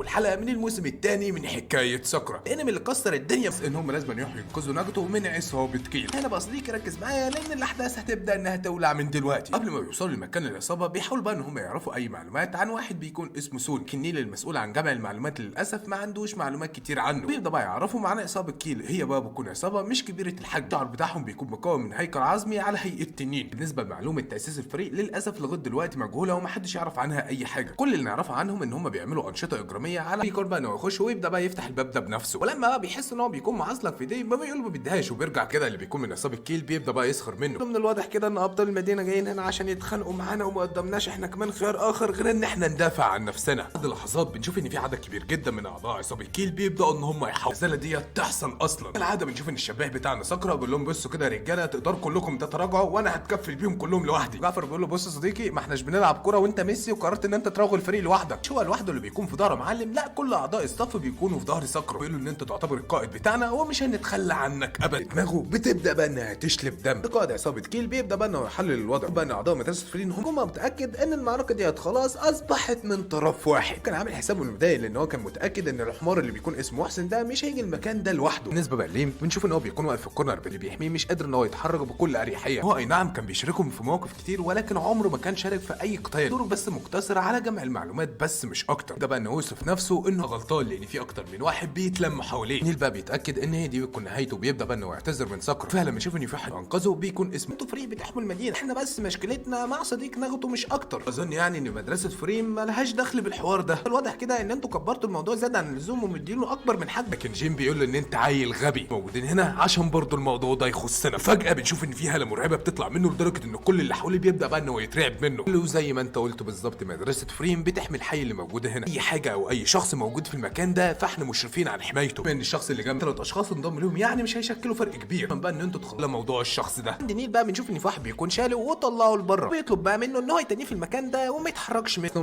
والحلقة من الموسم الثاني من حكاية ساكورا، الانمي اللي كسر الدنيا، بس ان هم لازم يروحوا ينقذوا ناجوتو من عصابة كيل. هنا بقى صديقي ركز معايا لان الاحداث هتبدا انها تولع من دلوقتي. قبل ما بيوصلوا لمكان العصابة بيحاولوا بقى ان هم يعرفوا اي معلومات عن واحد بيكون اسمه سون، لكن نيل المسؤول عن جمع المعلومات للاسف ما عندوش معلومات كتير عنه. بيبدا بقى يعرفوا عن عصابة كيل، هي بقى بتكون عصابة مش كبيرة الحجم، الشعر بتاعهم بيكون مكون من هيكل عظمي على هيئة تنين. بالنسبة لمعلومه تاسيس الفريق للاسف لغاية دلوقتي مجهولة ومحدش يعرف عنها اي حاجة. كل اللي نعرفه عنهم ان هم بيعملوا انشطة اجراميه. على بيقرر بقى انه يخش ويبدا بقى يفتح الباب ده بنفسه، ولما بقى بيحس ان هو بيكون معصلك في ايديه ما بيقول ما بيديهاش، وبيرجع كده اللي بيكون من عصابة كيل بيبدا بقى يسخر منه. من الواضح كده ان ابطال المدينة جايين هنا عشان يتخانقوا معانا وما قدامناش احنا كمان خيار اخر غير ان احنا ندافع عن نفسنا. بعد لحظات بنشوف ان في عدد كبير جدا من اعضاء عصابة كيل بيبداوا ان هم يحاولوا الزلة دي تحصل اصلا. العادة بنشوف ان الشباب بتاعنا ساكورا بيقول لهم بصوا كده يا رجاله، تقدروا كلكم تتراجعوا وانا هتكفل بيهم كلهم لوحدي. جعفر بيقول له بص يا صديقي، ما احناش بنلعب كورة وانت ميسي وقررت ان انت تراوغ الفريق لوحدك. مش هو لوحده اللي بيكون في ظهره معلم، لا كل اعضاء الصف بيكونوا في ظهر ساكورا. بيقولوا ان انت تعتبر القائد بتاعنا ومش هنتخلى عنك ابدا. دماغه بتبدا بقى انها تشلب دم. قائد عصابة كيل بيبدا بقى انه يحلل الوضع بقى ان اعضاء مدرسه فرين هم متاكد ان المعركة ديت خلاص اصبحت من طرف واحد. كان عامل حسابه من البداية لان هو كان متاكد ان الحمار اللي بيكون اسمه محسن ده مش هيجي المكان ده لوحده. بالنسبة بقى ليه بنشوف ان هو بيكون واقف في ال corner اللي بيحميه، مش قادر ان هو يتحرك بكل اريحية. هو اي نعم كان بيشاركهم في مواقف كتير، ولكن عمره ما كان شارك في اي قتال، دوره بس مقتصر على جمع المعلومات بس مش اكتر. ده بقى انه يوصف نفسه انه غلطان لان في اكتر من واحد بيتلم حواليه. نيل بقى بيتاكد ان هي دي بتكون نهايته، بيبدا بقى انه يعتذر من ساكورا. فعلا بنشوف ان في واحد انقذه بيكون اسمه انتوا فريق بتحموا المدينة، احنا بس مشكلتنا مع صديق ناغوتو مش اكتر. اظن يعني ان مدرسه فريم ملهاش دخل بالحوار ده. الواضح كده ان انتوا كبرتوا الموضوع زاد عن اللزوم ومدينة اكبر من حجمه. لكن جيم بيقول له ان انت عيل غبي، موجودين هنا عشان برضه الموضوع ده يخصنا. فجاة بنشوف ان في هاله مرعبة بتطلع منه لدرجة ان كل اللي حواليه بيبدا بقى انه يترعب منه. له زي ما انت قلت بالظبط، مدرسه فريم بتحمي الحي اللي موجود هنا، اي حاجة او اي شخص موجود في المكان ده فاحنا مشرفين على حمايته. من الشخص اللي جنب ثلاث اشخاص انضم لهم يعني مش هيشكلوا فرق كبير. بقى ان انتوا تخلوا موضوع الشخص ده. عند نيل بقى بنشوف ان في واحد بيكون شاله وطلعه لبره، بيطلب بقى منه ان هو يتنيه في المكان ده وما يتحركش منه.